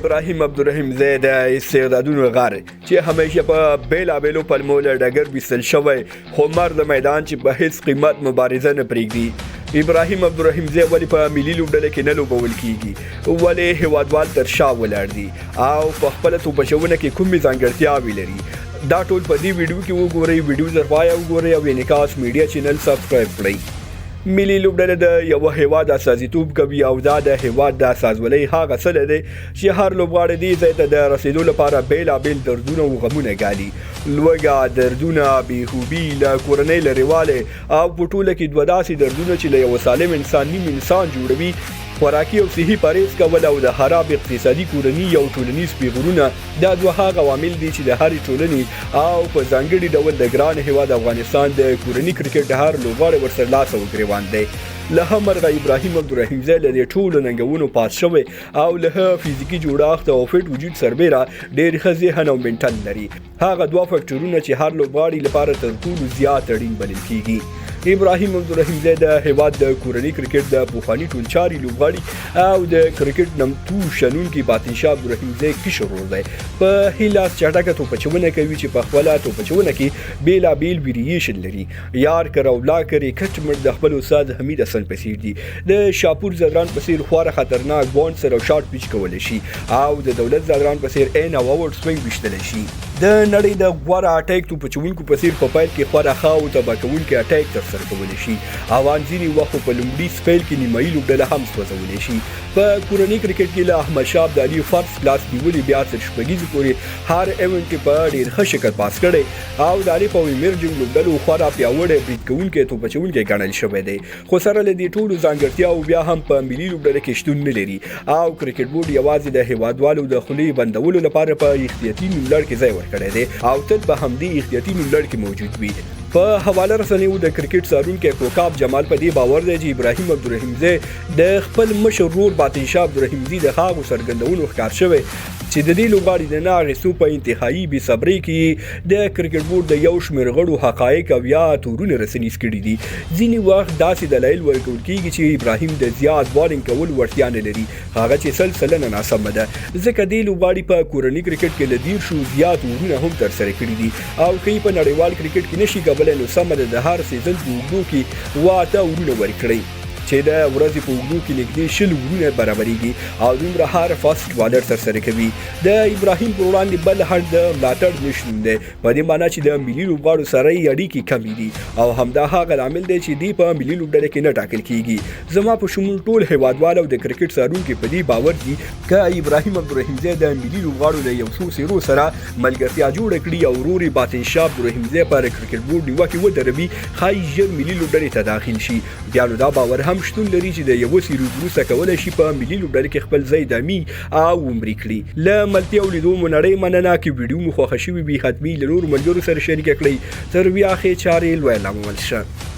ابراهیم عبدالرحیم زی د استعدادونو غر چې همیشه په بیلابیلو پلمو له ډګر ویستل شوی، خو مرد میدان چې په هیڅ قیمت مبارزه نه پرېږدي. ابراهیم عبدالرحیم زی ولې په ملي لوبډله کې نه لوبول کیږي؟ ولې هیوادوال تر شا ولاړ دي او په خپله توپ اچونه کې کومې ځانګړتیاوې لري؟ دا ټول په دې ویډیو کې وګورئ. ویډیو تر پایه وګورئ او انعکاس میډیا چینل سبسکرایب کړئ. ملي لوبډله د یوه هیواد استازیتوب کوي او دا د هیواد د استازولۍ هغه څه دی چې هر لوبغاړی دې ځای ته د رسیدو لپاره بیلابیل دردونه او غمونه ګالي. لوږه، دردونه، بېخوبي، له کورنۍ لرېوالی او په ټوله کې دوه داسې دردونه چې له یوه سالم انسان نیم انسان جوړوي. خوراکي او صحي پرهیز کول او د خراب اقتصادي، کورني او ټولنیز پیغورونه، دا دوه هغه عوامل دي چې د هرې ټولنې او په ځانګړي ډول د ګران هیواد افغانستان د کورني کرکټ هر لوبغاړی ورسره لاس او ګریوان دی. له ښه مرغه ابراهیم عبدالرحیمزی له دې ټولو ننګونو پاس شوی او له ښه فزیکي جوړښت او فټ وجود سربېره ډېر ښه ذهن او منټل لري، هغه دوه فکټورونه چې هر لوبغاړي لپاره تر ټولو زیات اړین بلل کیږي. ابراهیم عبدالرحیم زی د هیواد د کورني کرکټ د پخواني ټولچاري لوبغاړي او د کرکټ نمتو شنونکي باطن شاه عبدالرحیم زی کشر ورور دی. په ښي لاس چټکه توپ اچونه کوي چې په خپله توپ اچونه کې بیلابیل ویریشن لري. یارکر او بلاکر یې کټ مټ د خپل استاد حمید حسن په څیر دي. د شاپور ځدران په څیر خورا خطرناک باونسر او شارټ پیچ کولی شي او د دولت ځدران په څیر ان او اوټ سوینګ ویشتلی شي. د نړۍ د غوره اټیک توپ اچوونکو په څیر په پیل کې خورا ښه او تباه کوونکی اټیک ترسره کولی شي او ان ځینې وخت په لومړي سپیل کې نیمایي لوبډله هم سوځولی شي. په کورني کرکټ کې له احمد شاه ابدالي فرست کلاس نیولې بیا تر شپږیزو پورې هر ایونټ یې په ډیر ښه شکل پاس کړی او د الف او ایمرجنګ لوبډلو خورا پیاوړی برید کوونکی توپ اچوونکی ګڼل شوی دی. خو سره له دې ټولو ځانګړتیاوو بیا هم په ملي لوبډله کې شتون نه لري او کرکټ بورډ یوازې د هیوادوالو د خولې بندولو لپاره په احتیاطي نوملړ کې ځای ورکړی دی او تل به همدې احتیاطي نوملړ کې موجود وي. په حواله رسنیو د کرکټ څارونکی کوکاب جمال په دې باور دی چې ابراهیم عبدالرحیمزی د خپل مشر ورور باطن شاه عبدالرحیمزي د هغو څرګندونو ښکار شوی چې د دې لوبغاړي د نه اخیستو په انتهایي بې صبرۍ کې یې د کرکټ بورډ د یو شمېر غړو حقایق او یا تورونه رسنیز کړي دي. ځینې وخت داسې دلایل ورکول کېږي چې ابراهیم د زیات بالینګ کولو وړتیا نه لري، هغه چې 100% ناسمه ده، ځکه دې لوبغاړي په کورني کرکټ کې له 30 زیات اورونه هم ترسره کړي دي او که یې په نړیوال کرکټ کې نه شي کولی نو سمه ده د هر سیزن په اوږدو کې اوه اته اورونه ورکړي، چې د ورځې په اوږدو کې نږدې 20 اورونه برابرېږي او دومره هر فاسټ بالر ترسره کوي. د ابراهیم پر وړاندې بل خنډ د ملاتړ نشتون دی، په دې معنی چې د ملي لوبغاړو سره یې اړیکې کمې دي او همدا هغه لامل دی چې دی په ملي لوبډله کې نه ټاکل کیږي. زما په شمول ټول هیوادوال او د کرکټ څارونکي په دې باور دي که ابراهیم عبدالرحیمزی د ملي لوبغاړو له یو څو څیرو سره ملګرتیا جوړه کړي او ورور یې باطن شاه عبدالرحیمزی پر کرکټ بورډ نیوکې ودروي، ښايي ژر ملي لوبډلې ته داخل شي. بیا نو دا باور هم شتون لري چې د یوه سیریز وروسته کولای شي په ملي لوبډله کې خپل ځای دامي او عمري کړي. له ملتیا او لیدو مو نړۍ مننه. که ویډیو مو خوښه شوې وي، حتمي له نورو ملګرو سره شریکه کړئ. تر بیا ښې چارې، لوی الله مو مل شه.